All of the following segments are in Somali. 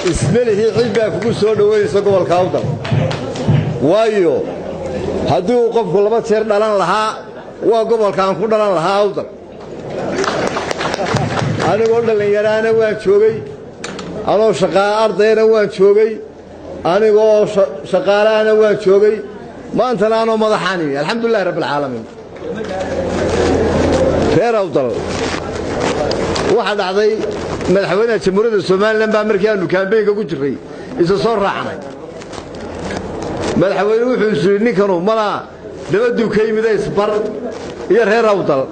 Ismelihii cid baa kugu soo dhowaynaysa gobolka Awdal, waayo haddii uu qofku 2 jeer dhalan lahaa, waa gobolka aan ku dhalan lahaa Awdal. Anigoo dhallinyaraana waan joogay, anoo shaqaa ardayana waan joogay, anigoo shaqaalahana waan joogay, maantana anoo madaxaan imi. Alxamdulilahi rabbi alcaalamiin. Reer Awdal, waxaa dhacday madaxweynaha Jamhuuriyadda Somaliland baa markii aanu campaign-ka ku jirray isa soo raacnay. Madaxweyne wuxuu is yidhi, ninkanu malaa dabaduu ka yimid, isbar iyo reer Awdal.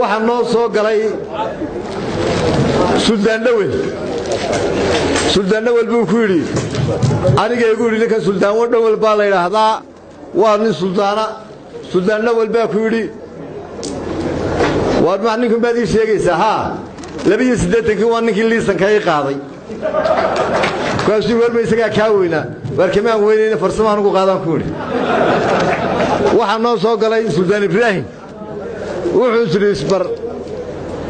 Waxaa noo soo galay Suldaan Dhawel. Suldaan Dhawel buu ku yidhi, aniga igu yidhi, ninkan Suldaan Dhawel baa la yidhaahdaa, waa nin suldaana. Suldaan Dhawel baa ku yidhi, waar ma ninkan baad ii sheegaysaa? Haa, 82-kii waa ninkii liisanka ii qaaday. Markaasuu, warma isagaa kaa weynaa? Waar kamaan weynayna, farsamahan ugu qaadaan ku idhi. Waxaa noo soo galay Suldaan Ibraahim. Wuxuu isiri isbar.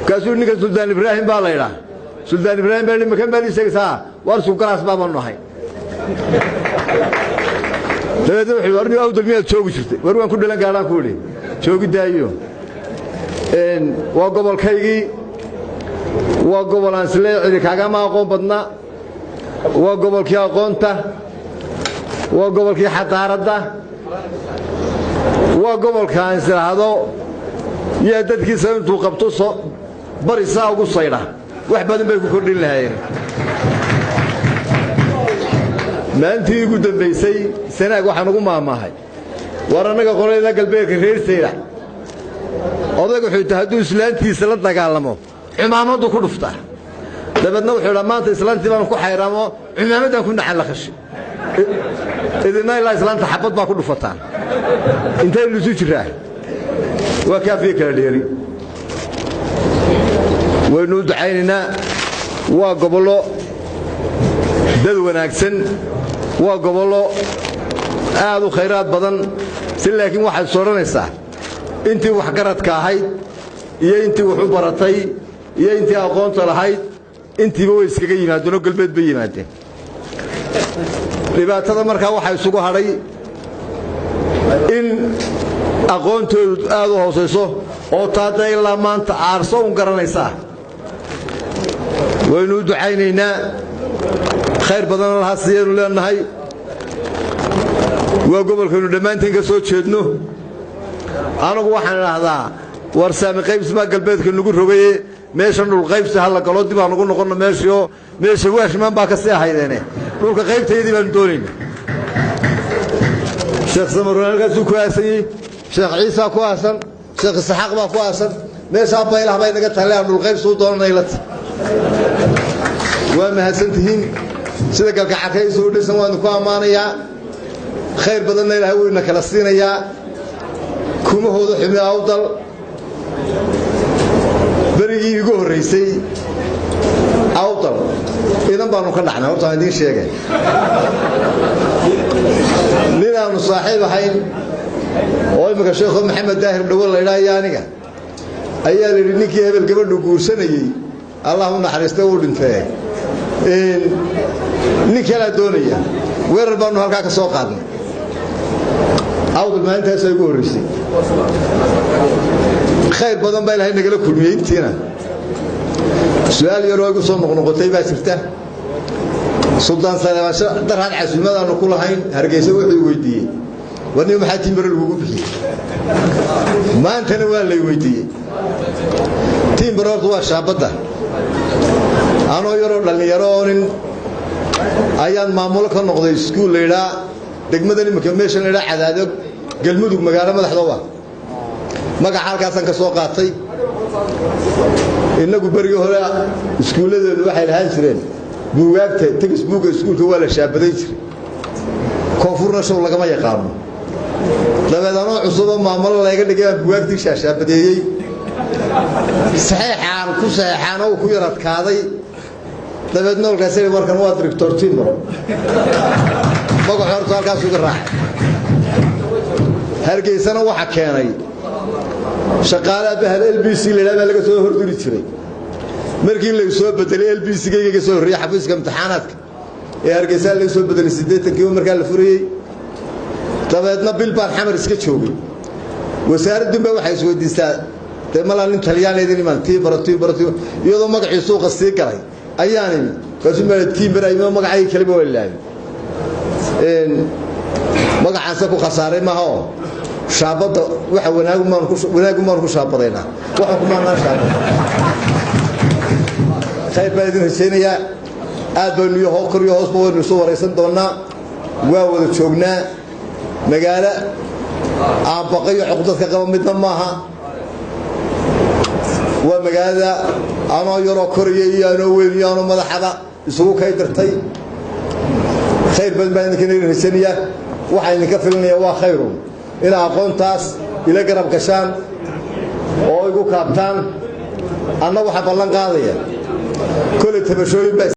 Markaasuu, ninkan Suldaan Ibraahim baa la ydhaa. Suldaan Ibraahim baa makan baad ii sheegaysaa? Waar isku galaas baabaanu nahay. Dabeedna wuxuu, war nin Awdal miyaad joogi jirtay? War waan ku dhalan gaadhaan ku idhi, joogidaayo. Waa gobolkaygii, waa gobol aan islee cidi kaagama aqoon badna, waa gobolkii aqoonta, waa gobolkii xadaaradda, waa gobolka aan isiraahdo yaa dadkiisa intuu qabto so bari saa ugu saydha, wax badan bay ku kordhin lahaayeen. Maalintii ugu dambaysay Sanaag waxaan ugu maahmaahay, war annaga qolayda galbeedka reer Saylac, odayga wuxuu ta hadduu islaantiisa la dagaalamo cumaamaddu ku dhuftaa. Dabeedna wuxuu idhaa, maanta islaantii baan ku xayraamo, cumaamaddaan ku naxallaqashay. Idina ilaa islaanta xabad baa ku dhufataan. Intaynu isu jiraa waa kaafiye kala dheeri. Waynu u ducaynaynaa. Waa gobollo dad wanaagsan, waa gobollo aad u khayraad badan si, laakiin waxaad is odhanaysaa intii waxgaradka ahayd iyo intii wax u baratay iyo intii aqoonta lahayd intiiba way iskaga yimaadeen oo galbeed bay yimaadeen. Dhibaatada markaa waxaa isugu hadhay in aqoontoodu aad u hoosayso oo taadda ilaa maanta aarso un garanaysaa. Waynu u ducaynaynaa, khayr badanna lahaa siiyaynu leennahay. Waa gobolkaynu dhammaantiin ka soo jeedno. Anugu waxaan idhaahdaa, war saami qaybsi baa galbeedka nagu rogaye, meeshan dhulqaybsi ha la galo, dib aan ugu noqonno meeshiioo meesha waashmaan baa ka sii ahaydeene, dhulka qaybtaydii baanu doonayna. Sheekh Samaroon halkaasuu ku aasanyey, Sheekh Ciisaa ku aasan, Sheekh Isaxaaq baa ku aasan. Meeshaa baylah bay naga talle, aan dhulqaybsi u doonanay lati. Waa mahadsan tihiin. Sida galkacakaysu u dhisan waanu ku ammaanayaa. Khayr badanna Ilaahay wuu ina kala siinayaa. Kumahooda xumi Awdal berigii igu horraysay Awdal idan baanu ka dhacnay. Hortaan idiin sheegay, nin aanu saaxiib ahayn oo imminka Sheekho Maxamed Daahir Dhawo la idhaa iyo aniga ayaa la yidhi, ninkii hebel gabadhu guursanayey, Allah u naxariista, uu dhintee, nin kalaa doonaya. Weerar baanu halkaa ka soo qaadnay Awdal. Maalintaasaa igu horraysay. Khayr badan baa Ilaahay nagala kulmiyey. Intiina su-aal yaroo igu soo noqnoqotay baa jirta. Suldaan Saleebaan darhaan casuumadaannu ku lahayn Hargeysa wuxuu weydiiyey, war nin maxaa tiimbaro lagugu bixiyey? Maantana waa lay weydiiyey. Tiimbaro horta waa shaabadda. Anoo yaroo dhallinyaro oo nin ayaan maamulo ka noqday iskuul la yidhaa degmadan imika meeshan la yidhaa Cadaado, Galmudug magaalo madaxdooba. Magaca halkaasaan ka soo qaatay. Innagu berigii hore iskuulladeedu waxay lahaan jireen buugaagta, textbook-ga iskuulka waa la shaabadayn jiray. Koonfurna show lagama yaqaano. Dabeed anoo cusuboo maamulo layga dhigay baan bugaagtii shaashaabadeeyey. Saxeexaan ku saxeexaan oo ku yar adkaaday. Dabeedna olkaas warkan waa director Timbro. Magacu horta halkaas uga raacay. Hargeysana waxa keenay shaqaalaha bahal LBC la yidhaha baa laga soo hordiri jiray. Markii la soo bedelay LPC-gayga ka soo horreeyey xafiiska imtixaanaadka ee Hargeysa laga soo bedelay 80-kiiba markaa la furayey. Dabeedna bil baan Xamar iska joogay. Wasaaradduunba waxay isweydiistaa, dee malaa nin Talyaanidin iman, tiibaro tiibaro tiibaro, iyadoo magacii suuqa sii galay ayaan imi. Kaasuu ma tiimbara imi, magacayga kaliba waa ilaahay, magacaasa ku khasaaray maaha oo shaabadda waxa wanaagu maanu ku shaabadaynaa, waxa kumaanaan shaabada. Khayr baan idin rajaynayaa. Aad baynu iyo kor iyo hoosba waynu isu waraysan doonnaa. Waa wada joognaa. Magaalo aan baqayo cuqdadka qaba midna maaha. Waa magaalada anoo yaroo koraya iyo anoo weyn iyo anoo madaxaba isugu kay dirtay. Khayr badan baan idinka rajaynayaa. Waxaan idinka filinaya waa khayrun, inaa aqoontaas ila garab gashaan oo igu kaabtaan. Anna waxaa ballan qaadaya koley tabashooyin baa